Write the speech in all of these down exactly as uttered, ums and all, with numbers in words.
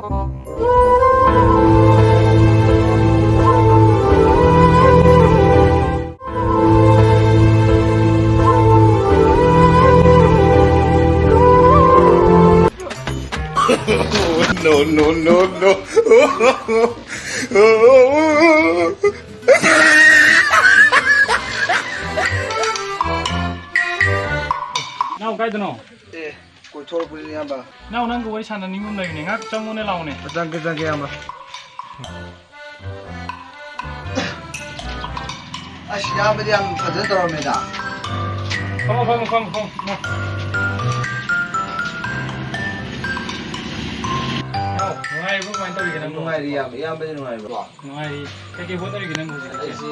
No, no, no, no. ꯅꯥꯎ, ꯀꯥꯏꯗꯅꯣ? ꯑꯦ, ꯀꯣꯏꯊꯣꯔꯛꯄꯅꯤ, ꯏꯌꯥꯝꯕ꯫ ꯅꯥꯎ, ꯅꯪꯒ ꯋꯥꯔꯤ ꯁꯥꯟꯅꯅꯤꯡꯕ ꯑꯃ ꯂꯩꯕꯅꯦ, ꯉꯥꯏꯍꯥꯛ ꯆꯪꯉꯨꯅꯦ, ꯂꯥꯛꯑꯣꯅꯦ꯫ ꯆꯪꯒꯦ, ꯆꯪꯒꯦ, ꯏꯌꯥꯝꯕ꯫ ꯑꯁ, ꯏꯌꯥꯝꯕꯗꯤ ꯌꯥꯝ ꯐꯖꯅ ꯇꯧꯔꯝꯃꯦꯗ꯫ ꯐꯝꯃꯣ, ꯐꯝꯃꯣ, ꯐꯝꯃꯣ, ꯐꯝꯃꯣ꯫ ꯅꯥꯎ, ꯅꯨꯡꯉꯥꯏꯔꯤꯕ꯭ꯔꯣ? ꯀꯃꯥꯏꯅ ꯇꯧꯔꯤꯒꯦ ꯅꯪꯕꯣ? ꯅꯨꯡꯉꯥꯏꯔꯤ, ꯏꯌꯥꯝꯕ꯫ ꯏꯌꯥꯝꯕꯗꯤ ꯅꯨꯡꯉꯥꯏꯔꯤꯕ꯭ꯔꯣ? ꯅꯨꯡꯉꯥꯏꯔꯤ꯫ ꯀꯩꯀꯩ ꯍꯣꯠꯅꯔꯤꯒꯦ ꯅꯪꯕꯨ ꯍꯧꯖꯤꯛ? ꯑꯩꯁꯦ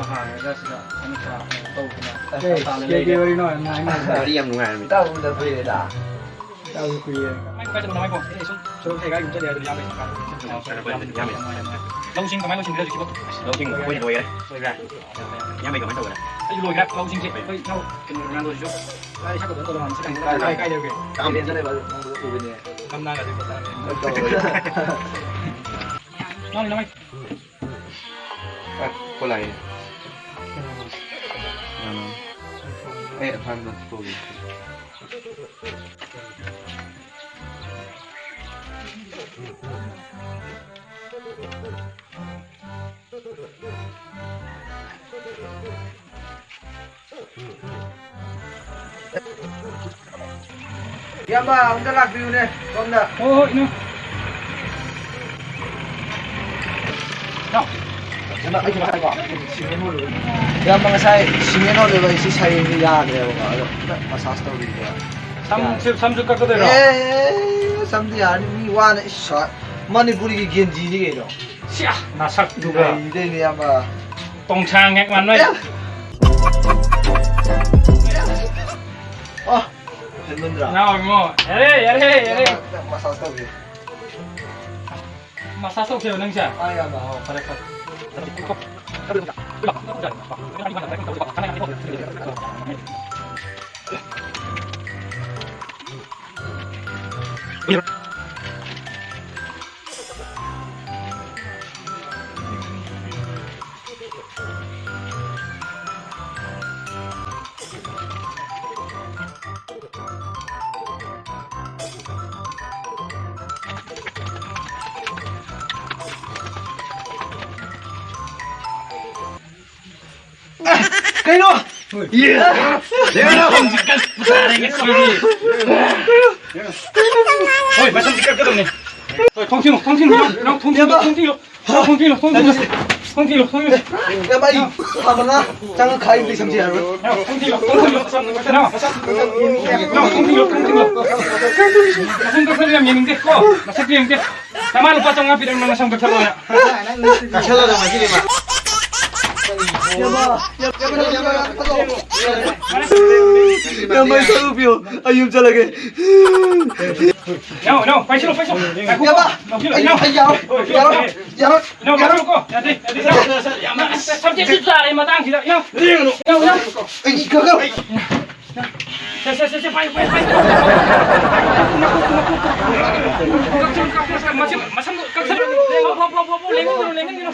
ꯍꯥꯡꯉꯒ ꯁꯤꯗ ꯁꯃꯣꯁꯥ ꯇꯧꯗꯅ ꯑꯁ, ꯇꯥꯜꯂ ꯀꯩ ꯂꯩꯔꯦ꯫ ꯀꯩ ꯋꯥꯔꯤꯅꯣ? ꯌꯥꯝ ꯅꯨꯡꯉꯥꯏꯅ ꯋꯥꯔꯤ ꯌꯥꯝ ꯅꯨꯡꯉꯥꯏꯔꯝꯃꯤ꯫ ꯏꯇꯥꯎ ꯎꯗ ꯀꯨꯏꯔꯦꯗ꯫ ꯏꯇꯥꯎꯁꯨ ꯀꯨꯏꯔꯦ꯫ ꯀꯃꯥꯏ, ꯀꯃꯥꯏ ꯇꯧꯕꯅꯣ, ꯀꯃꯥꯏ ꯇꯧꯕꯅꯣ? ꯑꯩ ꯁꯨꯝ ꯁꯣꯔꯣꯛ ꯁꯦꯒꯥꯏꯒꯨꯝ ꯆꯠꯂꯦ ꯑꯗꯨ ꯏꯌꯥꯝꯕ ꯍꯣꯏ, ꯍꯣꯏ, ꯍꯣꯏ, ꯌꯥꯝ ꯐꯩ, ꯌꯥꯝ ꯐꯩ꯫ ꯂꯧꯁꯤꯡ ꯀꯃꯥꯏ ꯂꯣꯏꯁꯤꯟꯒ꯭ꯔꯦ ꯍꯧꯖꯤꯛꯁꯤꯕꯨ? ꯂꯧꯁꯤꯡ ꯑꯩꯈꯣꯏ ꯂꯣꯏꯈ꯭ꯔꯦ꯫ ꯂꯣꯏꯈ꯭ꯔꯦ? ꯏꯌꯥꯝꯕꯩ ꯀꯃꯥꯏ ꯇꯧꯈ꯭ꯔꯦ? ꯑꯩꯁꯨ ꯂꯣꯏꯈ꯭ꯔꯦ ꯂꯧꯁꯤꯡꯁꯦ꯫ ꯑꯩꯈꯣꯏ ꯏꯅꯥꯎ ꯀꯩꯅꯣ ꯔꯣꯅꯥꯜꯗꯣꯁꯤꯁꯨ ꯀꯥꯏ ꯁꯛꯀꯗꯧꯅ ꯇꯧꯔ ꯍꯥꯟꯅ ꯁꯛꯀꯗꯧꯅ ꯀꯥꯏ, ꯀꯥꯏ ꯂꯩꯔꯒꯦ? ꯀꯥꯝ ꯂꯦꯟꯗ ꯂꯩꯕ ꯑꯗꯨ ꯅꯪꯕꯨ ꯎꯕꯅꯦ꯫ ꯀꯝꯅꯥꯒꯗꯤ ꯄꯣꯊꯥꯔꯦ꯫ ꯅꯪ ꯅꯃꯥꯏ ꯑ, ꯀꯣꯂꯥꯏ꯫ ꯎꯝ꯫ ꯑꯦ, ꯑꯍꯥꯟꯕ ꯇꯧꯔꯤ꯫ ꯏꯌꯥꯝꯕ, ꯑꯝꯇ ꯂꯥꯛꯄꯤꯌꯨꯅꯦ, ꯁꯣꯝꯗ꯫ ꯍꯣꯏ, ꯍꯣꯏ, ꯏꯅꯥꯎ꯫ ꯏꯅꯥꯎ꯫ ꯏꯌꯥꯝꯕ, ꯉꯁꯥꯏ ꯁꯤꯃꯦꯟ ꯍꯣꯜꯂꯨꯕ ꯑꯩꯁꯤ ꯁꯔꯦꯡꯁꯦ ꯌꯥꯗ꯭ꯔꯦꯕꯀꯣ, ꯑꯗꯣ ꯈꯤꯇꯪ ꯃꯁꯥꯁ ꯇꯧꯕꯤꯒꯦ꯫ ꯁꯝꯁꯨ, ꯁꯝꯁꯨ ꯀꯛꯀꯗꯣꯏꯔꯣ? ꯑꯦ, ꯁꯝꯗꯤ ꯌꯥꯔꯅꯤ, ꯃꯤ ꯋꯥꯅ, ꯏꯁ, ꯃꯅꯤꯄꯨꯔꯤꯒꯤ ꯒꯦꯟꯖꯤꯅꯤ ꯀꯩꯅꯣ꯫ ꯁꯤꯌꯥ, ꯅꯁꯛꯇꯨꯒ꯫ ꯂꯩꯗꯣꯏꯅꯦ, ꯏꯌꯥꯝꯕ꯫ ꯇꯣꯡꯁꯥꯡ ꯍꯦꯛ ꯃꯥꯟꯕꯩ꯫ ꯑꯦ꯫ ꯑꯣ, ꯍꯦꯟꯃꯟꯗ꯭ꯔꯥ? ꯅꯥꯎ ꯏꯕꯨꯡꯉꯣ, ꯌꯥꯔꯦ, ꯌꯥꯔꯦ, ꯌꯥꯔꯦ꯫ ꯃꯁꯥꯁ ꯇꯧꯒꯦ꯫ ꯃꯁꯥꯁ ꯇꯧꯁꯦꯕ ꯅꯪꯁꯦ? ꯑꯥ, ꯏꯌꯥꯝꯕ, ꯑꯣ, ꯐꯔꯦ, ꯐꯔꯦ꯫ ꯀꯩꯅꯣ? ꯍꯣꯏ, ꯃꯁꯝꯗꯤ ꯀꯛꯀꯗꯕꯅꯤ꯫ ꯍꯣꯏ, ꯊꯣꯡ ꯊꯤꯡꯉꯣ, ꯊꯣꯡ ꯊꯤꯡꯉꯣ, ꯅꯪ, ꯅꯪ ꯊꯣꯡ ꯊꯤꯡꯉꯣ, ꯊꯣꯡ ꯊꯤꯡꯉꯣ, ꯊꯣꯡ ꯊꯤꯡꯉꯣ, ꯊꯣꯡ ꯊꯤꯡꯉꯣ, ꯊꯣꯡ ꯊꯤꯡꯉꯣ, ꯊꯣꯡ ꯊꯤꯡꯉꯣ꯫ ꯏꯌꯥꯝꯕ, ꯑꯩ ꯊꯥ ꯃꯉꯥ ꯆꯪꯉ ꯈꯥꯏꯕꯗꯤ ꯁꯝꯁꯦ ꯌꯥꯔꯣꯏ꯫ ꯅꯪ ꯊꯣꯡ ꯊꯤꯡꯉꯣ, ꯊꯣꯡ ꯊꯤꯡꯉꯣ, ꯅꯪ, ꯅꯪ ꯊꯣꯡ ꯊꯤꯡꯉꯣ, ꯊꯣꯡ ꯊꯤꯡꯉꯣ꯫ ꯃꯁꯝ ꯀꯛꯊꯠꯂ ꯌꯥꯝ ꯌꯦꯡꯅꯤꯡꯗꯦ ꯀꯣ, ꯃꯁꯛꯇꯤ ꯌꯦꯡꯅꯤꯡꯗꯦ꯫ ꯅꯃꯥ ꯂꯨꯄꯥ ꯆꯥꯝꯃꯉꯥ ꯄꯤꯔꯛ, ꯅꯪ ꯅꯁꯝ ꯀꯛꯊꯠꯂꯣꯅ꯫ ꯏꯁꯜꯂꯣꯗ ꯉꯁꯤꯗꯤ ꯃꯥ꯫ ꯏꯌꯥꯝꯕ, ꯏꯌꯥꯝꯕ, ꯏꯌꯥꯝꯕ, ꯏꯌꯥꯝꯕ, ꯏꯌꯥꯝꯕ, ꯏꯆꯥ ꯅꯨꯄꯤꯌꯣ, ꯑꯩ ꯌꯨꯝ ꯆꯠꯂꯒꯦ꯫ ꯅꯣ, ꯅꯣ, ꯄꯥꯏꯁꯤꯜꯂꯣ, ꯄꯥꯏꯁꯤꯜꯂꯣ꯫ ꯉꯥꯏꯈꯣ, ꯏꯌꯥꯝꯕ, ꯅꯣ, ꯑꯩ, ꯅꯣ꯫ ꯑꯩ ꯌꯥꯔꯣꯏ, ꯌꯥꯔꯣꯏ, ꯌꯥꯔꯣꯏ, ꯅꯣ, ꯌꯥꯔꯣꯏ꯫ ꯅꯣ, ꯀꯣ, ꯌꯥꯗꯦ, ꯌꯥꯗꯦ, ꯌꯥꯔꯣꯏ꯫ ꯁꯝꯖꯦꯠꯁꯨ ꯆꯥꯔꯦ ꯃꯇꯥꯡꯁꯤꯗ꯫ ꯅꯣ, ꯅꯣ, ꯅꯣ꯫ ꯑꯩ ꯁꯤ ꯈꯪꯉꯔꯣꯏ꯫ ꯁꯦ, ꯁꯦ, ꯁꯦ, ꯁꯦ, ꯄꯥꯏꯌꯨ, ꯄꯥꯏꯌꯨ, ꯄꯥꯏꯌꯨ꯫ ꯃꯁꯝ, ꯃꯁꯝꯗꯣ ꯀꯛꯊꯠꯂꯣ꯫ ꯐꯧ, ꯐꯧ, ꯐꯧ, ꯐꯧ, ꯂꯦꯡꯍꯟꯒꯅꯨ, ꯂꯦꯡꯍꯟꯒꯅꯨ꯫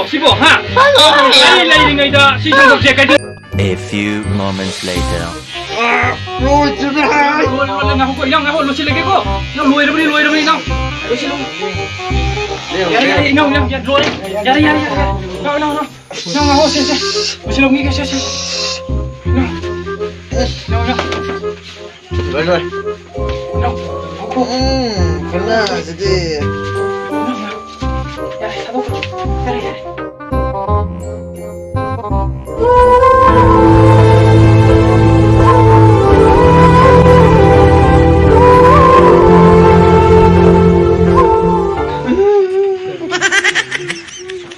ꯁꯤꯕꯣ, ꯍꯥ? ꯂꯩꯔꯤꯉꯩꯗ ꯁꯤ ꯁꯦꯡꯗꯣꯛꯁꯦ, ꯀꯩꯗꯧ- A few moments later. ꯂꯣꯏ, ꯂꯣꯏ, ꯂꯣꯏ, ꯉꯥꯏꯈꯣꯀꯣ, ꯏꯅꯥꯎ, ꯉꯥꯏꯈꯣ, ꯂꯣꯏꯁꯤꯜꯂꯒꯦꯀꯣ꯫ ꯏꯅꯥꯎ, ꯂꯣꯏꯔꯕꯅꯤ, ꯂꯣꯏꯔꯕꯅꯤ, ꯏꯅꯥꯎ꯫ ꯂꯣꯏꯁꯤꯜꯂꯨ꯫ ꯌꯥꯔꯦ, ꯌꯥꯔꯦ, ꯏꯅꯥꯎ, ꯏꯅꯥꯎ, ꯌꯥꯔꯦ, ꯂꯣꯏꯔꯦ꯫ ꯌꯥꯔꯦ, ꯌꯥꯔꯦ, ꯌꯥꯔꯦ꯫ ꯏꯅꯥꯎ, ꯏꯅꯥꯎ, ꯏꯅꯥꯎ꯫ ꯏꯅꯥꯎ, ꯉꯥꯏꯈꯣ, ꯁꯦ, ꯁꯦ꯫ ꯂꯣꯏꯁꯤꯜꯂꯝꯈꯤꯒꯦ, ꯁꯦ, ꯁꯦ꯫ ꯏꯅꯥꯎ꯫ ꯏꯅꯥꯎ, ꯏꯅꯥꯎ꯫ ꯂꯣꯏ, ꯂꯣꯏ꯫ ꯏꯅꯥꯎ, ꯉꯥꯏꯈꯣ꯫ ꯎꯝ, ꯈꯨꯅꯥꯁꯤꯗꯤ꯫ ꯏꯅꯥꯎ, ꯉꯥꯏꯈꯣ꯫ ꯌꯥꯔꯦ, ꯊꯥꯗꯣꯛꯈ꯭ꯔꯣ꯫ ꯌꯥꯔꯦ, ꯌꯥꯔꯦ꯫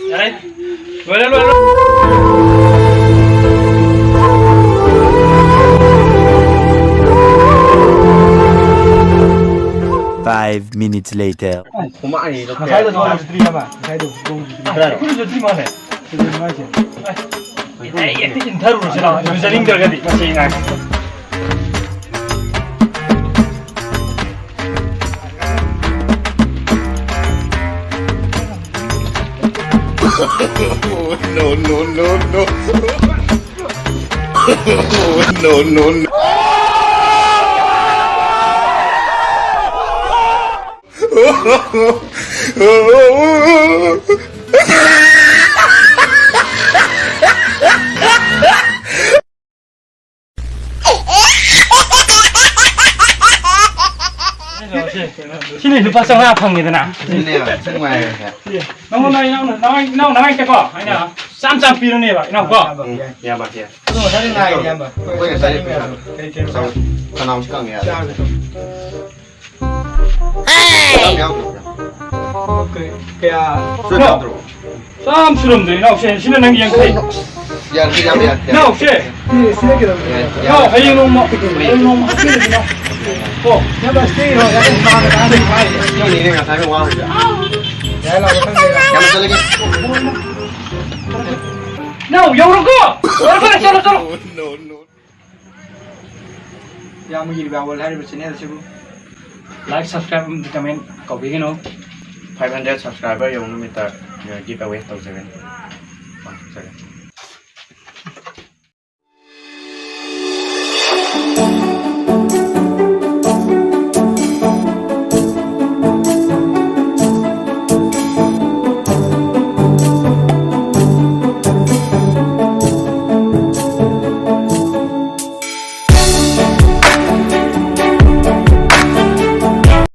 ꯌꯥꯔꯦ꯫ ꯂꯣꯏꯔꯦ, ꯂꯣꯏꯔꯦ, ꯂꯣꯏꯔꯦ꯫ Five minutes later. ꯉꯁꯥꯏꯗꯣ ꯂꯣꯏꯗ꯭ꯔꯤ ꯍꯥꯏꯕ, ꯉꯁꯥꯏꯗꯣ ꯂꯣꯏꯗ꯭ꯔꯤ꯫ ꯀꯗꯥꯏꯗ? ꯂꯣꯏꯗ꯭ꯔꯤ ꯃꯥꯜꯂꯦ꯫ ꯑꯗꯨꯅꯦ ꯍꯥꯏꯁꯦ꯫ ꯑꯦ, ꯑꯦ, ꯏꯟꯊꯔꯨꯔꯁꯤ ꯂꯥꯛꯑꯣ, ꯂꯨꯖꯅꯤꯡꯗ꯭ꯔꯒꯗꯤ꯫ ꯃꯁꯤ ꯉꯥꯏ꯫ No, no, no, no. No, no, no. ꯁꯤꯅꯤ ꯂꯨꯄꯥ ꯆꯥꯝꯃꯉꯥ ꯐꯪꯉꯦꯗꯅ꯫ ꯁꯤꯅꯦꯕ ꯁꯤ ꯅꯨꯡꯉꯥꯏꯔꯦꯁꯦ꯫ ꯅꯪꯉꯣꯟꯗ ꯏꯅꯥꯎ ꯅꯅꯥꯎ ꯅꯅꯥꯎ ꯅꯅꯥꯎ ꯀꯣ ꯑꯩꯅ ꯆꯥꯝ ꯆꯥꯝ ꯄꯤꯔꯅꯦꯕ ꯏꯅꯥꯎ ꯀꯣ꯫ ꯎꯝ, ꯏꯌꯥꯝꯕ ꯁꯦ꯫ ꯑꯗꯨ ꯉꯁꯥꯏꯗꯤ ꯉꯥꯏꯔꯦ ꯏꯌꯥꯝꯕ꯫ ꯑꯩꯈꯣꯏ ꯉꯁꯥꯏ ꯆꯥꯅꯤꯡꯕ ꯌꯥꯕ꯫ ꯀꯩ ꯀꯩꯅꯣ ꯆꯥꯎ-, ꯈꯅꯥꯎꯁꯤ ꯀꯪꯉꯦ ꯌꯥꯗ꯭ꯔꯦ꯫ ꯆꯥꯔꯒꯦ ꯇꯧ꯫ ꯆꯥꯝ ꯌꯥꯎꯗ꯭ꯔꯣ? ꯀꯩ-, ꯀꯌꯥ? ꯁꯨ ꯌꯥꯎꯗ꯭ꯔꯣ? ꯆꯥꯝ ꯁꯨꯔꯝꯗ꯭ꯔꯦ ꯏꯅꯥꯎꯁꯦ꯫ ꯁꯤꯅ ꯅꯪ ꯌꯥꯡꯈꯩ꯫ ꯌꯥꯔꯦ, ꯌꯥꯔꯦ, ꯌꯥꯔꯦ, ꯌꯥꯔꯦ꯫ ꯏꯅꯥꯎꯁꯦ꯫ ꯁꯤ, ꯁꯤꯅ ꯀꯩꯗꯧꯔꯒꯦ? ꯌꯥꯔꯦ, ꯌꯥꯔꯦ꯫ ꯏꯅꯥꯎ, ꯍꯌꯦꯡ ꯅꯣꯡꯃ, ꯍꯌꯦꯡ ꯅꯣꯡꯃ ꯍꯥꯞꯄꯤꯔꯁꯤ ꯏꯅꯥꯎ꯫ ꯀꯣ꯫ ꯏꯌꯥꯝꯕ, ꯁꯤ ꯀꯩꯅꯣ, ꯌꯥꯔꯦ, ꯃꯥꯡꯉꯦ, ꯃꯥꯡꯉꯦ, ꯃꯥꯡꯉꯦ꯫ ꯁꯤꯅꯤꯅꯦ ꯉꯁꯥꯏꯅ ꯋꯥꯔꯤꯁꯦ꯫ ꯌꯥꯔꯦ, ꯂꯥꯛꯑꯣ, ꯃꯊꯪꯗ ꯌꯥꯔꯦ꯫ ꯏꯌꯥꯝꯕ, ꯆꯠꯂꯒꯦ꯫ ꯏꯅꯥꯎ, ꯌꯧꯔꯣꯀꯣ꯫ ꯌꯧꯔꯣꯀꯣ, ꯆꯠꯂꯣ, ꯆꯠꯂꯣ꯫ ꯏꯌꯥꯝꯕꯒꯤ ꯔꯤꯚꯥꯏꯕꯜ ꯍꯥꯏꯔꯤꯕ ꯆꯦꯅꯦꯜ ꯑꯁꯤꯕꯨ like, subscribe ꯑꯃꯗꯤ comment ꯀꯥꯎꯕꯤꯒꯅꯨ꯫ Five hundred subscriber ꯌꯧꯕ ꯅꯨꯃꯤꯠꯇ, ꯑ, give away ꯇꯧꯖꯒꯅꯤ꯫ ꯄꯥꯡꯊꯣꯛꯆꯒꯅꯤ꯫